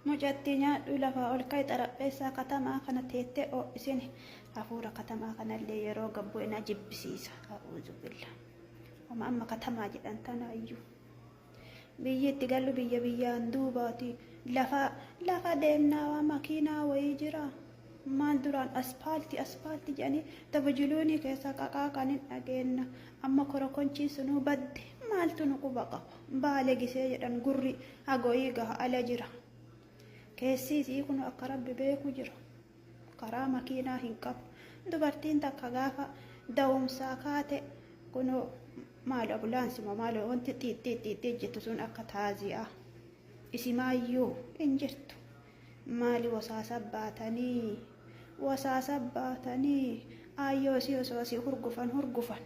Mucattii nyaadhu lafaa ol ka'i xarapheessaa katamaa kana teettee oo'isini. Hafuura katamaa kanallee yeroo gabbu'e na jibbisiisa. A'uuzu billah. Homa amma katamaa jedhan tanaayyuu. Biyyi itti gallu biyya biyyaan duubaati. Lafa lafa deemnaa waa makiinaa wayii jira. Maal duraan aspaalti aspaalti jedhanii tafajiluunii keessaa qaqaaqan hin dhageenna. Amma korokonchiin sunuu badde maaltu nu quba qaba. Baale gisee jedhan gurri hagoyii gaha ala jira. Keessi isii kun akka Rabbi beeku jira. Karaa makiinaa hin qabu. Dubartiin takka gaafa da'umsaa kaate kunoo maalo abulaansii moo maalo wanti xiixxii xiixxii jettu sun akka taaziyaa. Isimaayyuu hin jirtu. Maali wasaasa baatanii wasaasa baatanii aayyoo isii osoo asii hurgufan hurgufan.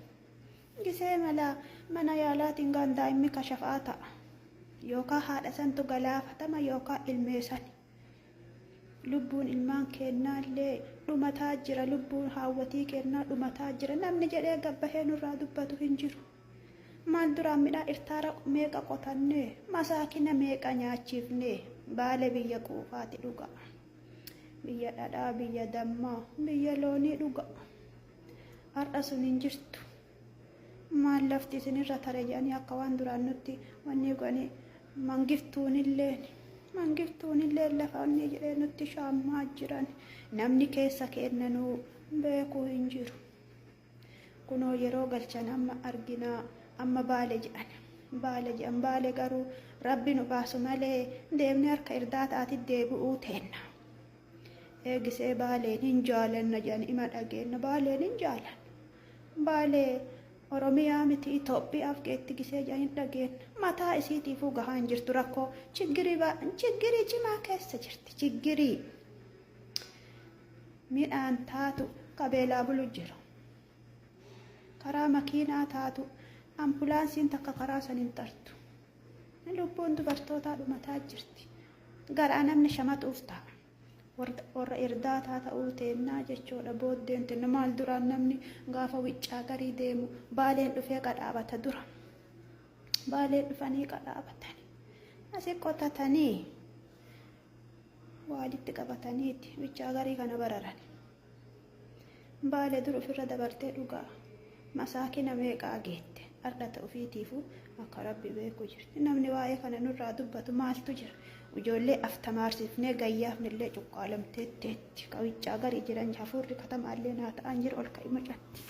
Gisee mala mana yaalaatiin gaan daa'immi kashafaa ta'a. Yookaan haadha santu galaafatama yookaan ilmee sani. Lubbuun ilmaan keennaallee dhumataa jira. Lubbuun haawwatii keennaa dhumataa jira. Namni jedhee gabbahee nurraa dubbatu hin jiru. Maal duraan midhaan irtaara meeqa qotannee masaakina meeqa nyaachifnee Baale biyya quufaati dhuga. Biyya dhadhaa, biyya dammaa, biyya loonii dhuga. Har'a sun hin jirtu. Maal lafti isinirra tare jedhanii akka waan duraan nutti wanni godhanii mangiftuunilleen mangiftuunilleen lafa wanni jedhee nutti shaammaa jiran namni keessa kennanuu beekuu hin jiru. Kunoo yeroo galchan amma arginaa amma Baale jedhan. Baale jedhan Baale garuu Rabbi nu baasu malee deemnee harka irdaataati deebi'uu teenna. Eegisee Baaleen hin jaalanna jedhan ima dhageenna Baaleen hin jaalanna. Baalee Oromiyaa miti Itoophiyaaf geetti gisee jedhan hin dhageenna. Mataa isiitiifuu gahaa hin jirtu rakkoo chiggirii cimaa keessa jirti chiggirii. Midhaan taatu ka beelaa bulu jira. Karaa makiinaa taatu ampulaansiin takka karaa san hin tartu. Lubbuun dubartootaa dhumataa jirti. Garaa namni shamaxuuf ta'a. Warra irdaataa ta'uu teennaa jechuudha booddeen tenna maal duraan namni gaafa wiccaa garii deemu Baaleen dhufee qadhaabata dura. Baaleen dhufanii qadhaabatanii. Asi qotatanii waalitti qabataniiti bichaa garii kana bararani. Baale dur ofirra dabartee dhugaa masaakina meeqaa geette ardhata ofiitiifuu akka Rabbi beeku jirti. Namni waa'ee kana nurraa dubbatu maaltu jira? Ijoollee aftamaarsifnee gayyaafnillee cuqqaalamteetteetti. Ka wiccaa garii jiran hafuurri katamaallee naa ta'an jiru ol ka'i mucatti.